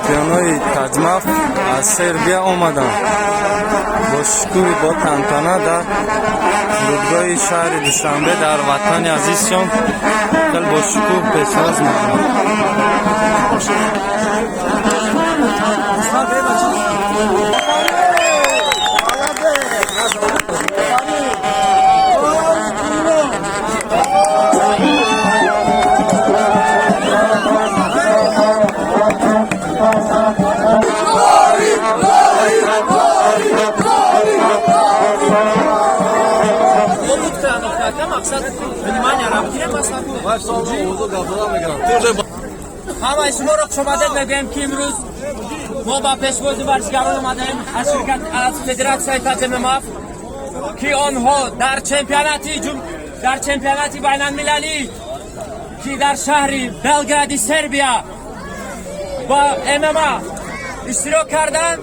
Чемпионои Таҷмаф аз Сербия омаданд. Бо шукӯҳи, бо тантана дар фурудгоҳи шаҳри Душанбе, дар ватани азизшон, хеле бо шукӯҳ пешвоз мекунанд. Ҳамаи шуморо хушомадед мегӯем, ки имрӯз мо ба пешвози варзишгарон омадаем аз ширкат, аз федератсияи ТАҶММАФ, ки онҳо дар чемпионати байналмилалӣ, ки дар шаҳри Белгради Сербия ба ММА иштирок карданд.